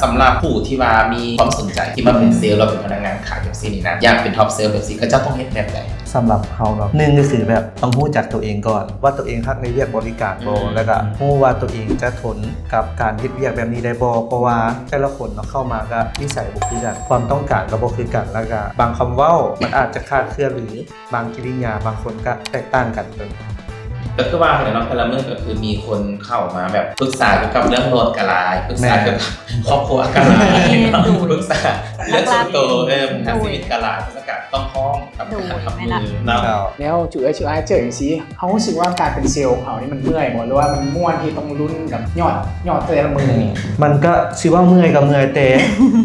ສຳລັບຜູ້ທີ່ວ່າມີຄວາມສົນໃຈທີ່ມາເປັນເຊວ ຫຼືເປັນພະນັກງານຂາຍແບບຊີ້ນີ້ນະ ຢາກເປັນ top sales ແບບຊີ້ ເຂົາເຈົ້າຕ້ອງເຮັດແບບໃດ? ສຳລັບເຮົາເນາະ ໜຶ່ງກໍຄືແບບຕ້ອງຮູ້ຈັກຕົວເອງກ່ອນ ວ່າຕົວເອງຮັກໃນວຽກບໍລິການບໍ່ ອືມ ແລ້ວກໍຮູ້ວ່າຕົວເອງຈະທົນກັບການເຮັດວຽກແບບນີ້ໄດ້ບໍ່ ເພາະວ່າແຕ່ລະຄົນເນາະ ເຂົ້າມາກໍນິໄສບໍ່ຄືກັນ ຄວາມຕ້ອງການກໍບໍ່ຄືກັນ ແລ້ວກໍບາງຄຳເວົ້າມັນອາດຈະຄາດເຄື່ອນ ຫຼື ບາງກິລິຍາບາງຄົນກໍແຕກຕ່າງກັນເບິ່ງ. ກໍຄືວ່າຫັ້ນແຫຼະເນາະ ແຕ່ລະມື້ກໍຄືມີຄົນເຂົ້າມາແບບປຶກສາກ່ຽວກັບເລື່ອງລົດກໍຫຼາຍ ປຶກສາ ແມ່ນ ກ່ຽວກັບຄອບຄົວກໍຫຼາຍ ແມ່ນ ໂດຍ ປຶກສາເລື່ອງສ່ວນໂຕ ຫຼັກໆ ເອີ ບັນຫາ ໂດຍ ຊີວິດກໍຫຼາຍ ເພິ່ນກໍຕ້ອງພ້ອມກັບ ໂດຍ ການຮັບມື ແມ່ນລະ ເນາະ. ແລ້ວຈຸເອື້ອຍ ຈຸອ້າຍເຈີຈັ່ງຊີ້ ເຮົາຮູ້ສຶກວ່າການເປັນເຊວຂອງເຮົານີ້ມັນເມື່ອຍບໍ່ ຫຼືວ່າມັນມ່ວນທີ່ຕ້ອງລຸ້ນກັບຍອດ ຍອດແຕ່ລະມື້ນີ້? ອືມ ມັນກໍຊິເວົ້າເມື່ອຍກໍເມື່ອຍ ແຕ່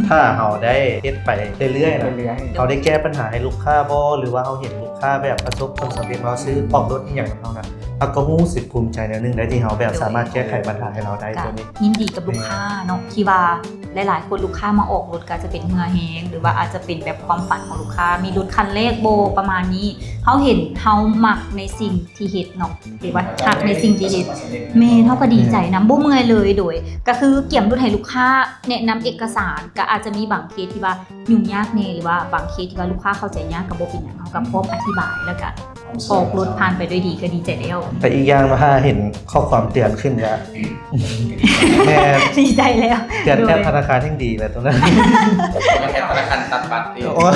ຖ້າເຮົາໄດ້ເຮັດໄປເລື້ອຍໆນະ ເລື້ອຍໆ ເຮົາໄດ້ແກ້ບັນຫາໃຫ້ລູກຄ້າບໍ່ ຫຼືວ່າເຮົາເຫັນລູກ ຄ້າແບບປະສົບຜົນສຳເລັດ ເຮົາຊື້ອອກລົດອີ່ຫຍັງນຳເຮົານະ ເຮົາກໍຮູ້ສຶກພູມໃຈແນວໜຶ່ງໄດ້ ທີ່ເຮົາແບບ ໂດຍ ສາມາດແກ້ໄຂບັນຫາໃຫ້ລາວໄດ້ ກໍ ໂຕນີ້ ຍິນດີກັບລູກຄ້າເນາະ ແມ່ນ ທີ່ວ່າຫຼາຍໆຄົນລູກຄ້າມາອອກລົດ ກໍອາດຈະເປັນເຫື່ອແຮງ ຫຼືວ່າອາດຈະເປັນແບບຄວາມຝັນຂອງລູກຄ້າ ມີລົດຄັນແລກບໍ່ ປະມານນີ້ ເຮົາເຫັນເຮົາມັກໃນສິ່ງທີ່ເຮັດເນາະ ຫຼືວ່າຮັກໃນສິ່ງທີ່ເຮັດ ແມ່ນ ເຮົາກໍດີໃຈນຳ ບໍ່ເມື່ອຍເລີຍ ໂດຍ ກໍຄືກຽມລົດໃຫ້ລູກຄ້າ ແນະນຳເອກະສານ ກໍອາດຈະມີບາງເຄສທີ່ວ່າ ຫຍຸ້ງຍາກແດ່ ຫຼືວ່າບາງເຄສທີ່ວ່າລູກຄ້າເຂົ້າໃຈຍາກກໍບໍ່ເປັນຫຍັງ ເຮົາກໍພ້ອມອະທິບາຍ ແລ້ວກໍອອກລົດຜ່ານໄປດ້ວຍດີກໍດີໃຈແລ້ວ. ແຕ່ອີກຢ່າງວ່າຖ້າເຫັນຂໍ້ຄວາມເຕືອນຂຶ້ນກໍ ແມ່ນ ດີໃຈແລ້ວ ເຕືອນແອັບ ໂດຍ ທະນາຄານແຮ່ງດີແລ້ວຕົງນັ້ນ ແອັບທະນາຄານຕັດບັດຕິ ໂອ້ຍ.